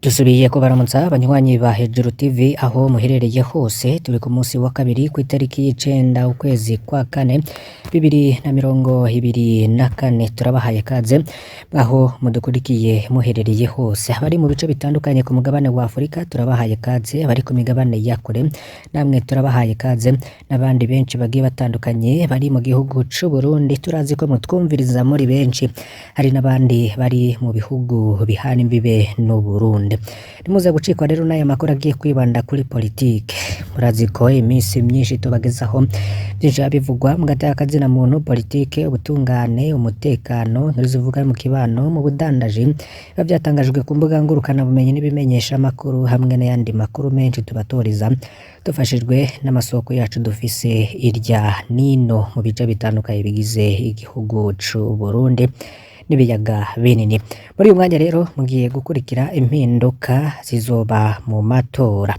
Dusubiye kubaramutsa abanywanyi ba Hejuru TV aho muherereye hose. Turi ku munsi wa kabiri, ku itariki 9 ukwezi kwa kane 2024. Turabahaye kaze aho mudukurikiye muherereye hose. Abari mu bice bitandukanye ku mugabane wa Afurika, turabahaye kaze. Abari ku migabane ya kure, namwe turabahaye kaze, n'abandi benshi bagiye batandukanye bari mu gihugu c'u Burundi. Turazi ko mutwumviriza muri benshi. Hari n'abandi bari mu bihugu bihana imbibe n'u Burundi. Nimuze gucikwa rero n'aya makuru agiye kwibanda kuri politike. Murazi ko iminsi myinshi tubagezaho vyinshi biba bivugwa mu gateka kazina muntu, politike, ubutungane, umutekano, inkuru zivuga mu kibano, mu budandaji, biba vyatangajwe ku mbuga ngurukana bumenyi n'ibimenyesha makuru, hamwe n'ayandi makuru menshi tubatoriza dufashijwe n'amasoko yacu dufise irya nino mu bice bitandukanye bigize igihugu c'u Burundi n'ibiyaga binini. Muri uyu mwanya rero mugiye gukurikira impinduka zizoba mu matora.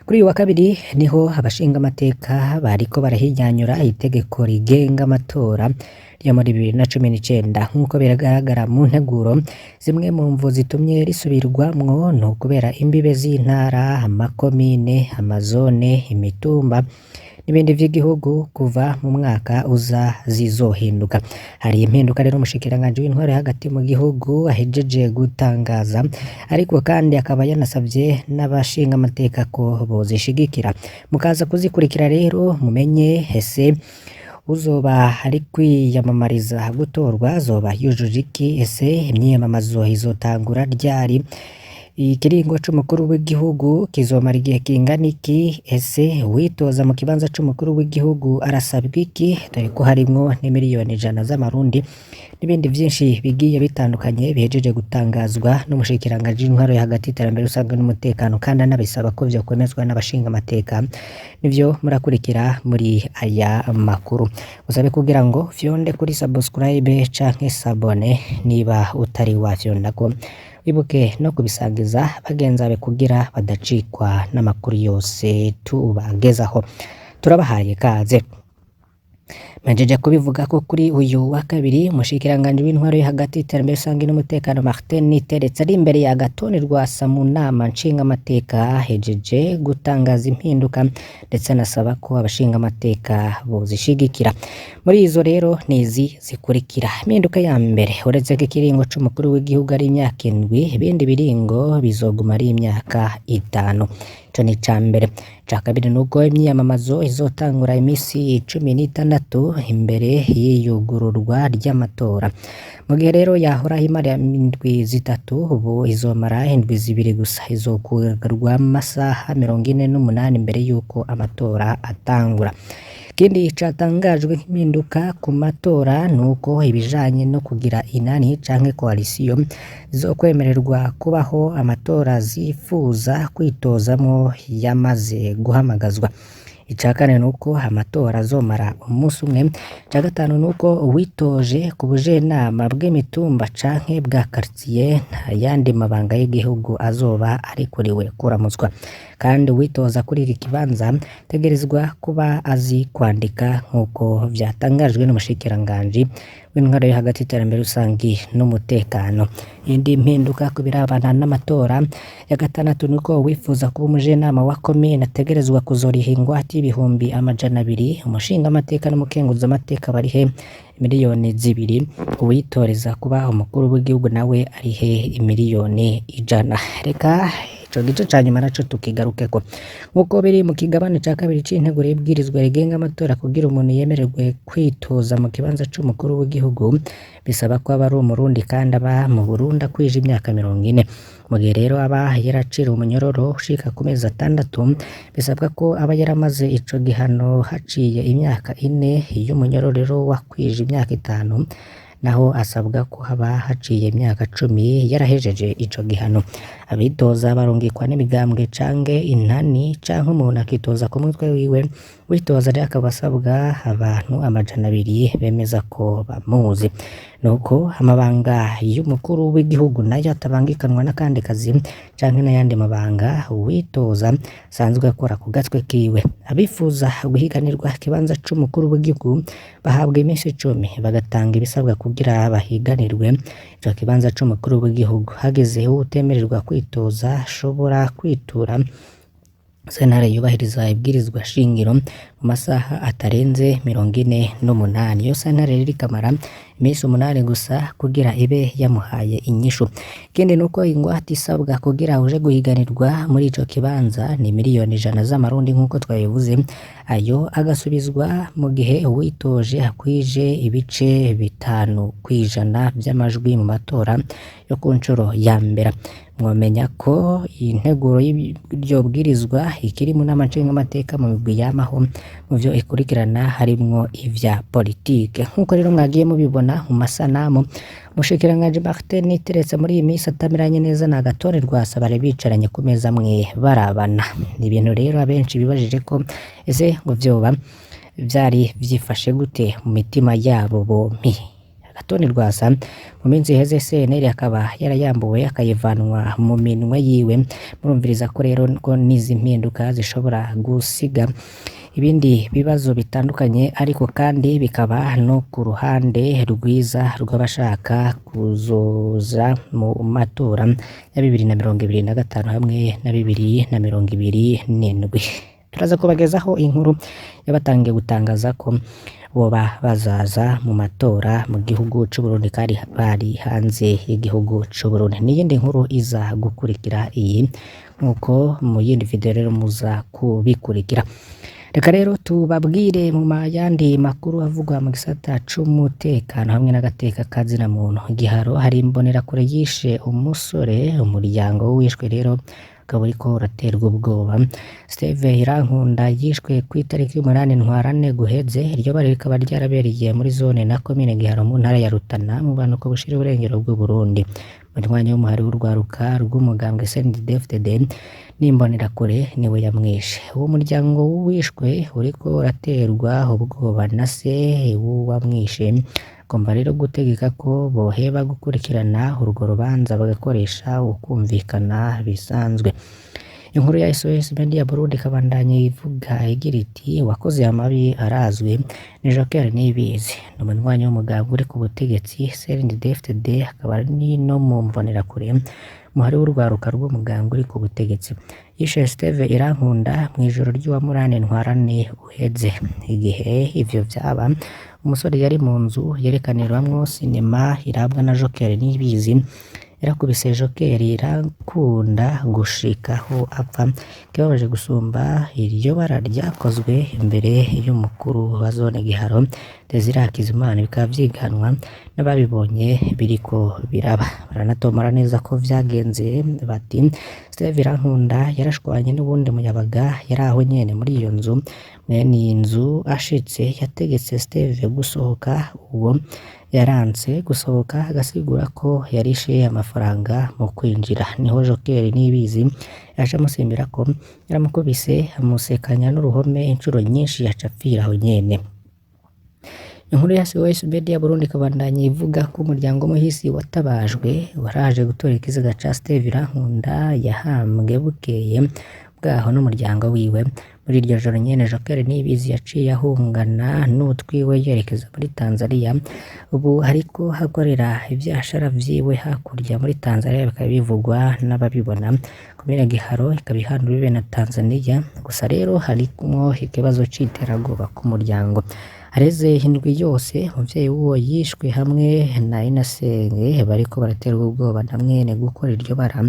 Kuri uyu wa kabiri niho abashingamateka bariko barahinyanyura itegeko rigenga amatora ryo muri 2019. Nk'uko biragaragara mu nteguro, zimwe mu mvo zitumye risubirwamwo ni ukubera imbibe z'intara, amakomine, amazone, imitumba n'ibindi vy'igihugu kuva mu mwaka uza zizohinduka. Hari impinduka rero umushikiranganji w'intwaro hagati mu gihugu ahejeje gutangaza, ariko kandi akaba yanasavye n'abashingamateka ko bozishigikira. Mukaza kuzikurikira rero mumenye: ese uzoba ari kwiyamamariza gutorwa azoba yujuje iki? Ese imyiyamamazo izotangura ryari? Ikiringo c'umukuru w'igihugu kizomara igihe kingana iki? Ese uwitoza mu kibanza c'umukuru w'igihugu arasabwa iki, dore ko harimwo n'imiliyoni 100 z'amarundi, n'ibindi vyinshi bigiye bitandukanye bihejeje gutangazwa n'umushikiranganji w'intwaro yo hagati, iterambere rusange n'umutekano, kandi anabisaba ko vyokwemezwa n'abashingamateka? Nivyo murakurikira muri aya makuru. Usabe kugira ngo fyonde kuri subscribe canke s'abonner niba utari wafyondako. Wibuke no kubisangiza bagenzi bawe kugira badacikwa n'amakuru yose tubagezaho. Turabahaye kaze. Mpejeje kubivuga ko kuri uyu wa kabiri umushikiranganji w'intwaro yo hagati, iterambere rusange n'umutekano, Martin Niteretse, ari imbere ya Agathon Rwasa mu nama nshingamateka, ahejeje gutangaza impinduka, ndetse anasaba ko abashingamateka bozishigikira. Muri izo rero nizi zikurikira: impinduka ya mbere, uretse ko ikiringo c'umukuru w'igihugu ari imyaka 7, ibindi biringo bizoguma ari imyaka 5. Ico ni ica mbere. Ica kabiri nuko imyiyamamazo izotangura imisi 16 imbere y'iyugururwa ry'amatora. Mu gihe rero yahora imara indwi 3, ubu izomara indwi 2 gusa. Izokugarwa amasaha 48 imbere y'uko amatora atangura. Ikindi catangajwe nk'impinduka ku matora nuko ibijanye no kugira inani canke coalition zizokwemererwa kubaho amatora zifuza kwitozamwo yamaze guhamagazwa. Ica kane nuko amatora azomara umunsi umwe. Ica gatanu nuko uwitoje ku bujenama bw'imitumba canke bwa quartier nta yandi mabanga y'igihugu azoba arikuriwe kuramutswa. Kandi uwitoza kuri iki kibanza ategerezwa kuba azi kwandika, nk'uko vyatangajwe n'umushikiranganji w'intwaro yo hagati, iterambere rusangi n'umutekano. Iyindi mpinduka ku birabana n'amatora ya gatandatu nuko uwifuza kuba umujenama wa komine ategerezwa kuzoriha ingwate y'200,000, umushingamateka n'umukenguzamateka barihe miliyoni 2, uwitoreza kuba umukuru w'igihugu nawe arihe imiliyoni 100. Reka ico gice ca nyuma naco tukigarukeko. Nk'uko biri mu kigabane ca kabiri c'integuro y'ibwirizwa rigenga amatora, kugira umuntu yemererwe kwitoza mu kibanza c'umukuru w'igihugu bisaba ko aba ari umurundi kandi aba mu Burundi akwije imyaka 40. Mu gihe rero aba yaraciriwe umunyororo ushika ku mezi 6, bisabwa ko aba yaramaze ico gihano haciye imyaka 4. Iyo umunyororo wakwije imyaka 5 naho, asabwa ko haba haciye imyaka 10 yarahejeje ico gihano. Abitoza barungikwa n'imigambwe canke inani, canke umuntu akitoza ku mutwe wiwe. Uwitoza rero akaba asabwa abantu 200 bemeza ko bamuzi. Nuko amabanga y'umukuru w'igihugu nayo atabangikanwa n'akandi kazi canke n'ayandi mabanga uwitoza asanzwe akora ku gatwe kiwe. Abifuza guhiganirwa ikibanza c'umukuru w'igihugu bahabwa imisi 10 bagatanga ibisabwa kugira kugira bahiganirwe ico kibanza c'umukuru w'igihugu. Hagize uwutemererwa kwitoza ashobora kwitura sentare yubahiriza ibwirizwa shingiro mu masaha atarenze 48. Iyo sentare rero ikamara iminsi 8 gusa kugira ibe yamuhaye inyishu. Ikindi nuko ingwate isabwa kugira uje guhiganirwa muri ico kibanza ni 100,000,000 z'amarundi nkuko twabivuze, ayo agasubizwa mu gihe uwitoje akwije ibice 5% vy'amajwi mu matora yo ku ncuro ya mbere. Mwomenya ko integuro y'iryo bwirizwa ikiri mu nama nshingamateka mu migwi yamaho mu vyo ikurikirana harimwo ivya politike. Nkuko rero mwagiye mubibona mu masanamu, umushikiranganji Martin Niteretse muri iyi minsi atameranye neza na Agathon Rwasa bari bicaranye ku meza amwe barabana. Ni ibintu rero abenshi bibajije ko ese ngo vyoba vyari vyifashe gute mu mitima yabo bompi. Agathon Rwasa mu minsi iheze CNL akaba yarayambuwe akayivanwa mu minwe yiwe. Murumviriza ko rero ko n'izi mpinduka zishobora gusiga ibindi bibazo bitandukanye, ariko kandi bikaba no ku ruhande rwiza rw'abashaka kuzoza mu matora ya 2025 hamwe na 2027. Turaza kubagezaho inkuru yabatangiye gutangaza ko boba bazaza mu matora mu gihugu c'Uburundi kandi bari hanze y'igihugu c'Uburundi. N'iyindi nkuru iza gukurikira iyi nkuko mu yindi video rero muza kubikurikira. Reka rero tubabwire mu yandi makuru avugwa mu gisata c'umutekano hamwe n'agateka kazina muntu. Giharo hari imbonerakure yishe umusore, umuryango w'uwishwe rero ukaba uriko uraterwa ubwoba. Steve Irankunda yishwe kw'itariki 8 Ntwarante guheze, iryo bara rikaba ryarabereye muri zone na komine Giharo mu ntara ya Rutana mu bumanuko bushira uburengero bw'Uburundi. Munywanyi w'umuhari w'urwaruka rw'umugambwe CNDD-FDD n'imbonerakure niwe yamwishe. Uwo muryango w'uwishwe uriko uraterwa ubwoba na se w'uwamwishe, agomba rero gutegeka ko boheba gukurikirana urwo rubanza bagakoresha ukwumvikana bisanzwe. Inkuru ya SOS Media Burundi ikabandanya ivuga igira iti uwakoze amabi arazwi ni Joker Niyibizi, ni umunywanyi w'umugambwe uri ku butegetsi CNDD-FDD akaba ari no mu mbonerakure umuhari w'urwaruka rw'umugambwe uri ku butegetsi. Yishe Steve Irankunda mw'ijoro ry'uwa munani Ntwarante uheze. Igihe ivyo vyaba, umusore yari mu nzu yerekanirwamwo sinema irabwa na Joker Niyibizi, yarakubise Joker Irankunda gushika aho apfa. Ikibabaje gusumba iryo bara ryakozwe imbere y'umukuru wa zone Giharo Desire Hakizimana, bikaba vyiganwa n'ababibonye biriko biraba. Baranatomora neza ko vyagenze bati Steve Irankunda yarashwanye n'uwundi muyabaga yari aho nyene muri iyo nzu. Mwene iyi nzu ashitse yategetse Steve gusohoka, uwo yaranse gusohoka agasigura ko yarishe amafaranga mu kwinjira. Niho Joker Niyibizi yaje amusimbira ko yaramukubise amusekanya n'uruhome incuro nyinshi aca apfira aho nyene. Inkuru ya SOS Media Burundi ikabandanya ivuga ko umuryango w'umuhisi watabajwe waraje gutora ikiziga ca Steve Irankunda yahambwe bukeye bwaho n'umuryango wiwe. Muri iryo joro nyene Joker Niyibizi yaciye ahungana n'utwiwe yerekeza muri Tanzania, ubu ariko akorera ivyashara vyiwe hakurya muri Tanzania bikaba bivugwa n'ababibona. Komine Giharo ikaba ihana urubibe na Tanzania, gusa rero harimwo ikibazo c'iterabwoba ku muryango. Hareze indwi yose umuvyeyi w'uwo yishwe hamwe na Inasenge bariko baraterwa ubwoba na mwene gukora iryo bara,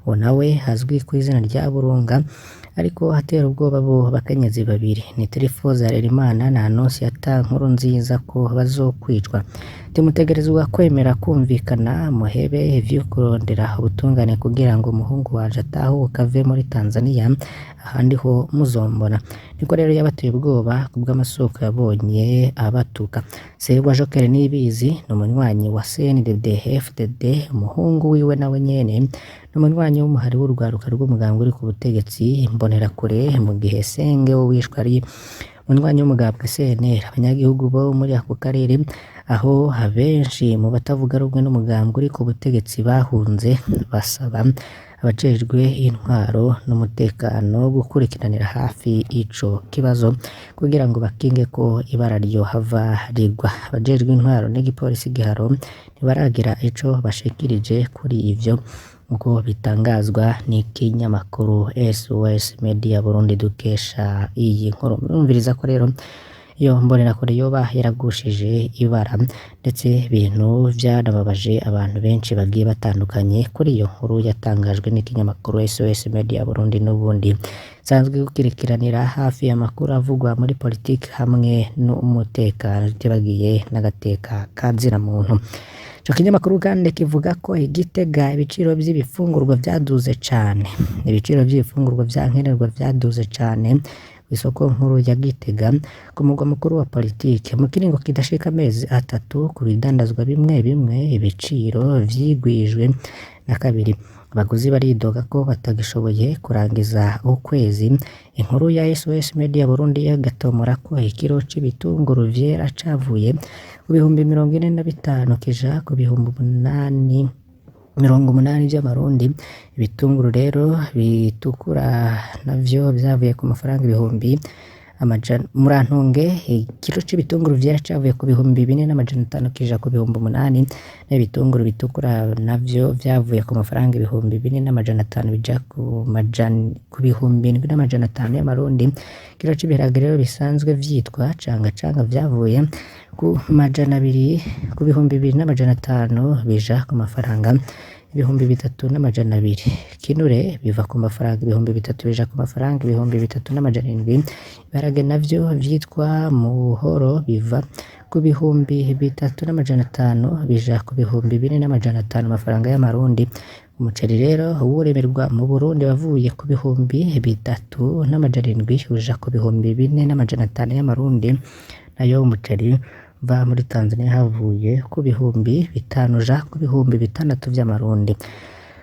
uwo nawe azwi kw'izina rya Burunga, ariko atera ubwoba abo bakenyezi babiri ni Triphose Harerimana na Annonciata Nkurunziza ko bazokwicwa. Timutegerezwa kwemera kumvikana muhebe ivyo kurondera ubutungane kugira ngo umuhungu wanje atahuke ave muri Tanzania, ahandi ho muzombona. Niko rero yabateye ubwoba kubw'amasoko yabonye abatuka. Se wa Joker Niyibizi ni umunywanyi wa CNDD FDD, umuhungu wiwe nawe nyene ni umunywanyi w'umuhari w'urwaruka rw'umugambwe uri ku butegetsi Imbonerakure, mu gihe Senge we wishwe ari Umunywanyi w'umugambwe CNL. Abanyagihugu bo muri ako karere, aho abenshi mu batavuga rumwe n'umugambwe uri ku butegetsi bahunze, basaba abajejwe intwaro n'umutekano gukurikiranira hafi ico kibazo kugira ngo bakinge ko ibara ryohava rigwa. Abajejwe intwaro n'igipolisi Giharo ntibaragira ico bashikirije kuri ivyo, nk'uko bitangazwa n'ikinyamakuru SOS Media Burundi dukesha iyi nkuru. Murumviriza ko rero iyo mbonerakure yoba yaragushije ibara, ndetse ibintu vyarababaje abantu benshi bagiye batandukanye kuri iyo nkuru yatangajwe n'ikinyamakuru SOS Media Burundi n'ubundi sanzwe gukurikiranira hafi amakuru avugwa muri politiki hamwe n'umutekano, tutibagiye n'agateka ka muntu. Ico kinyamakuru kandi kivuga ko i Gitega ibiciro vy'ibifungurwa vyaduze cane. Ibiciro vy'ibifungurwa vya nkenerwa vyaduze cane kw'isoko nkuru ya Gitega, ku mugwa mukuru wa politike. Mu kiringo kidashika amezi 3, ku bidandazwa bimwe bimwe ibiciro vyigwijwe na kabiri. Abaguzi baridoga ko batagishoboye kurangiza ukwezi. Inkuru ya SOS Media Burundi igatomora ko ikiro c'ibitunguru vyera cavuye ku bihumbi 45 kija ku bihumbi 880 vy'amarundi. Ibitunguru rero bitukura navyo vyavuye ku mafaranga ibihumbi amajana, murantunge, ikiro c'ibitunguru vyera cavuye ku bihumbi 4,500 kija ku bihumbi 8, n'ibitunguru bitukura navyo vyavuye ku mafaranga ibihumbi 4,500 bija ku bihumbi 7,500 y'amarundi. Ikiro c'ibiharage rero bisanzwe vyitwa cangacanga vyavuye ku 200, ku bihumbi 2,500 bija ku mafaranga ibihumbi 3,200. Kinure biva ku mafaranga ibihumbi 3 bija ku mafaranga ibihumbi 3,700. Ibiharage navyo vyitwa muhoro biva ku bihumbi 3,500 bija ku bihumbi 4,500 amafaranga y'amarundi. Umuceri rero uwuremerwa mu Burundi wavuye ku bihumbi 3,700 uja ku bihumbi 4,500 y'amarundi, nayo umuceri uva muri Tanzania havuye ku bihumbi 5 uja ku bihumbi 6 vy'amarundi.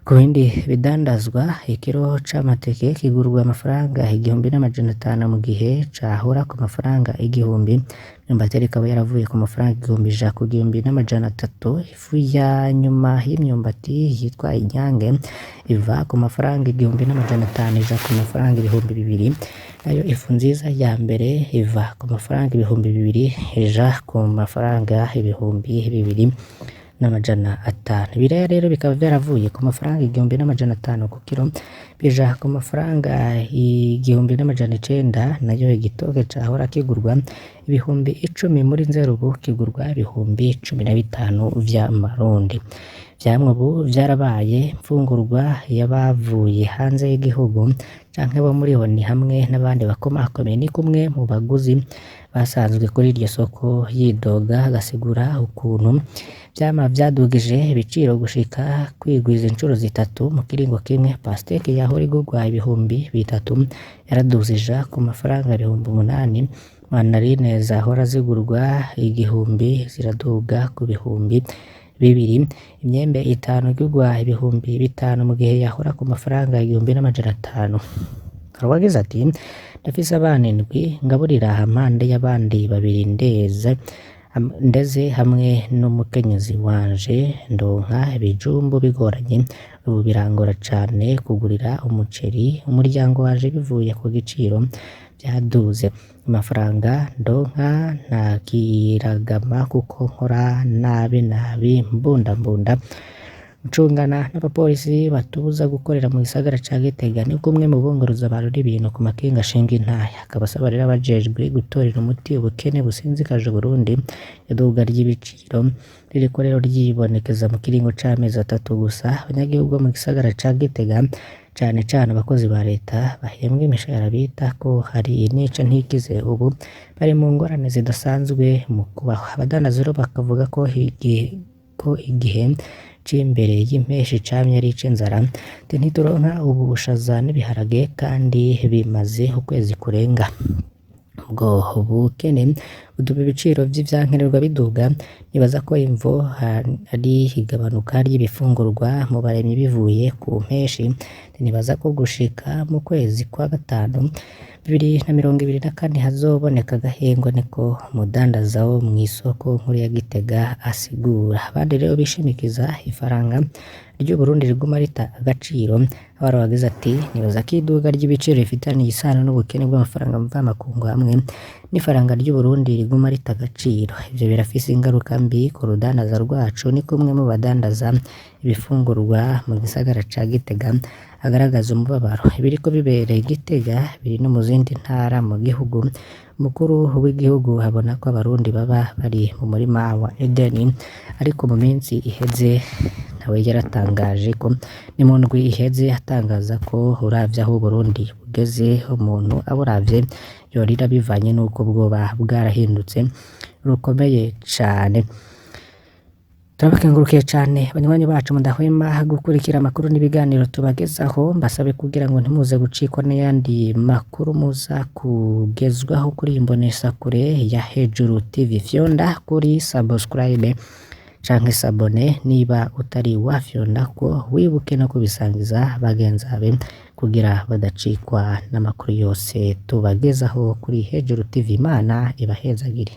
Ku bindi bidandazwa, ikiro c'amateke kigurwa amafaranga 1,500 mu gihe cahora ku mafaranga 1,000. Imyumbati ikaba yaravuye ku mafaranga 1,000 ija ku 1,300. Ifu ya nyuma y'imyumbati yitwa inyange iva ku mafaranga 1,500 ija ku mafaranga 2,000, nayo ifu nziza ya mbere iva ku mafaranga 2,000 ija ku mafaranga 2,500. Ibiraya rero bikaba vyaravuye ku mafaranga 1,500 ku kiro bija ku mafaranga 1,900, nayo igitoke cahora kigurwa ibihumbi 10 muri nzero ubu kigurwa ibihumbi 15 vy'amarundi. Vyamwe ubu vyarabaye imfungurwa y'abavuye hanze y'igihugu canke bo muri ONU hamwe n'abandi bakomakomeye. Ni kumwe mu baguzi basanzwe kuri iryo soko yidoga, agasigura ukuntu vyama vyadugije ibiciro gushika kwigwiza incuro 3 mu kiringo kimwe. Pasteke yahora igurwa ibihumbi 3 yaraduze ija ku mafaranga ibihumbi 8, mandarine zahora zigurwa 1,000 ziraduga ku bihumbi 2, imyembe 5 igurwa ibihumbi 5 mu gihe yahora ku mafaranga 1,500. Hari uwagize ati: ndafise abana 7 ngaburira hampande y'abandi 2 ndeze hamwe n'umukenyezi wanje, ndonka ibijumbu bigoranye, ubu birangora cane kugurira umuceri umuryango wanje bivuye ku giciro vyaduze. Amafaranga ndonka ntakiragama kuko nkora nabi nabi mbundambunda ncungana n'abapolisi batubuza gukorera mu gisagara ca Gitega. Ni kumwe mu bunguruza abantu n'ibintu ku makinga ashinga intahe. Akaba asaba rero abajejwe gutorera umuti ubukene businzikaje Burundi. Iduga ry'ibiciro ririko rero ryibonekeza mu kiringo c'amezi 3 gusa. Abanyagihugu bo mu gisagara ca Gitega, cane cane abakozi ba leta bahembwa imishahara bita ko hari inica ntikize, ubu bari mu ngorane zidasanzwe mu kubaho. Abadandaza rero bakavuga ko igihe c'imbere y'impeshi camye ari ic'inzara, ntituronka ubu bushaza n'ibiharage kandi bimaze ukwezi kurenga. Ubwo bukene Utuma ibiciro vy'ivyankenerwa biduga, nibaza ko imvo ari igabanuka ry'ibifungurwa mu barimyi bivuye ku mpeshi. Nibaza ko gushika mu kwezi kwa gatanu 2024 hazoboneka agahengwe, niko umudandaza wo mw'isoko nkuru ya Gitega asigura. Abandi rero bishimikiza ifaranga ry'Uburundi riguma rita agaciro, aho wagize ati: "Nibaza ko iduga ry'ibiciro rifitaniye isano n'ubukene bw'amafaranga mvamakungu hamwe n'ifaranga ry'Uburundi riguma rita agaciro. Ivyo birafise ingaruka mbi ku rudandaza rwacu", niko umwe mu badandaza ibifungurwa mu gisagara ca Gitega agaragaza umubabaro. Ibiriko bibera i Gitega biri no mu zindi ntara mu gihugu. Umukuru w'igihugu abona ko abarundi baba bari mu murima wa Edeni, ariko mu minsi iheze nawe yaratangaje ko ni mu ndwi iheze atangaza ko uravye aho Uburundi bugeze, umuntu aburavye yorira bivanye n'uko bwoba bwarahindutse rukomeye cane. Turabakengurukiye cane banywanyi bacu mudahwema gukurikira amakuru n'ibiganiro tubagezaho, mbasabe kugira ngo ntimuze gucikwa n'ayandi makuru muza kugezwaho kuri iyi mboneshakure ya Hejuru TV. Fyonda kuri subscribe canke s'abonner niba utari wafyondako, wibuke no kubisangiza bagenzabe kugira badacikwa n'amakuru yose tubagezaho kuri Hejuru TV. Imana ibahezagire.